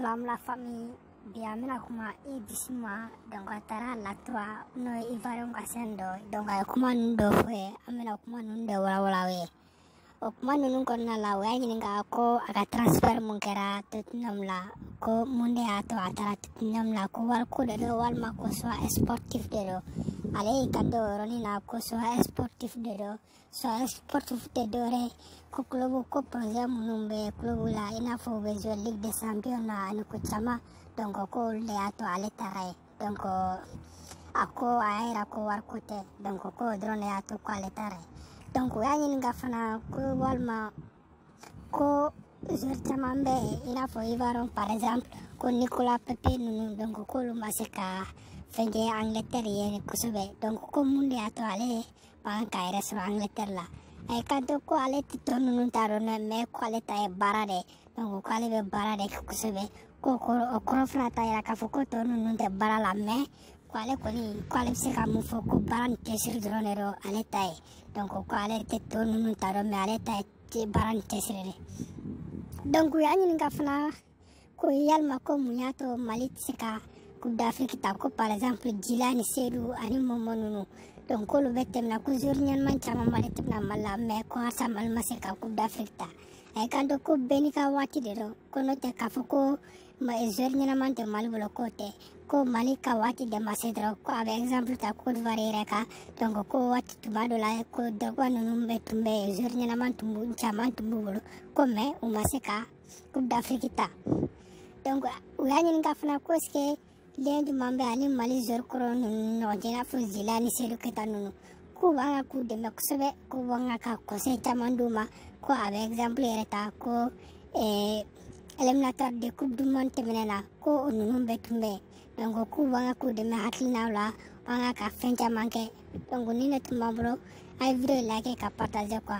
Salam la famille, bi an bɛna kuma Yves Bissouma. Donc a taara La 3, n'o ye Ivoirien ka chaîne dɔ ye. Donc a ye kuma ninnu dɔ fɔ ye, an bɛna kuma ninnu de walawala aw ye. O kuma ninnu kɔnɔna la, u y'a ɲininka ko a ka transfert mun kɛra Tottenham la, ko mun de y'a to a taara Tottenham la, ko wariko de don walima ko choix sportif de don. Ale y'i kanto o yɔrɔnin na ko choix sportif de don. Choix sportif tɛ dɔwɛrɛ ye ko club, ko projet minnu bɛ club la, i n'a fɔ u bɛ jouer Ligue des Champions na ani ko caman. Donc ko olu de y'a to ale taara yen. Donc a ko a y'a yira ko wariko tɛ, donc ko o dɔrɔn de y'a to ko ale taara yen. Donc u y'a ɲininka fana ko walima ko joueur caman bɛ yen, i n'a fɔ Ivoirien par exemple, ko Nicolas Pepe ninnu, donc k'olu ma se ka fɛn kɛ Angleterre ye kosɛbɛ. Donc ko mun de y'a to ale man k'a yɛrɛ sɔrɔ Angleterre la? A ye kanto ko ale tɛ tɔ ninnu t'a dɔn dɛ, mais ko ale ta ye baara de ye. Donc ko ale bɛ baara de kɛ kosɛbɛ. Ko o kɔrɔ fana t'a yira k'a fɔ ko tɔ ninnu tɛ baara la, mais ko ale kɔni, ko ale bɛ se ka mun fɔ, ko baara ni cɛsiri dɔrɔn de don ale ta ye. Donc ko ale tɛ tɔ ninnu t'a dɔn, mais ale ta ye baara ni cɛsiri de. Donc u y'a ɲininka fana ko yalima ko mun y'a to Mali tɛ se ka Coupe d'Afrique ta, ko par exemple Djila ni Seydou ani Momo ninnu, donc k'olu bɛ tɛmɛna, ko joueur ɲɛnama caman b'ale tɛmɛna Mali la, mais ko halisa Mali ma se ka Coupe d'Afrique ta. A ye kanto ko bɛɛ n'i ka waati de don, ko n'o tɛ k'a fɔ ko joueur ɲɛnama tɛ Mali bolo, k'o tɛ, ko Mali ka waati de ma se dɔrɔn. Ko a bɛ exemple ta Côte d'Ivoire yɛrɛ kan. Donc ko waati tuma dɔ la, ko Drogba ninnu bɛɛ tun bɛ yen, joueur ɲɛnama tun b'u caman tun b'u bolo, ko mais u ma se ka Coupe d'Afrique ta. Donc u y'a ɲininka fana ko est-ce que lien jumɛn bɛ ani Mali joueur kɔrɔ ninnu ni ɲɔgɔn cɛ, i n'a fɔ Zila ni Seydou Keita ninnu, k'u b'an ka k'u dɛmɛ kosɛbɛ, k'u b'an ka conseil caman d'u ma. Ko a bɛ exemple yɛrɛ ta ko éliminatoire de Coupe du Monde tɛmɛnen na, ko o ninnu bɛɛ tun bɛ yen. Donc k'u b'an ka k'u dɛmɛ hakilinaw la, an ka fɛn caman kɛ. Donc ni ne tun b'an bolo, a ye vidéo like ka partager quoi.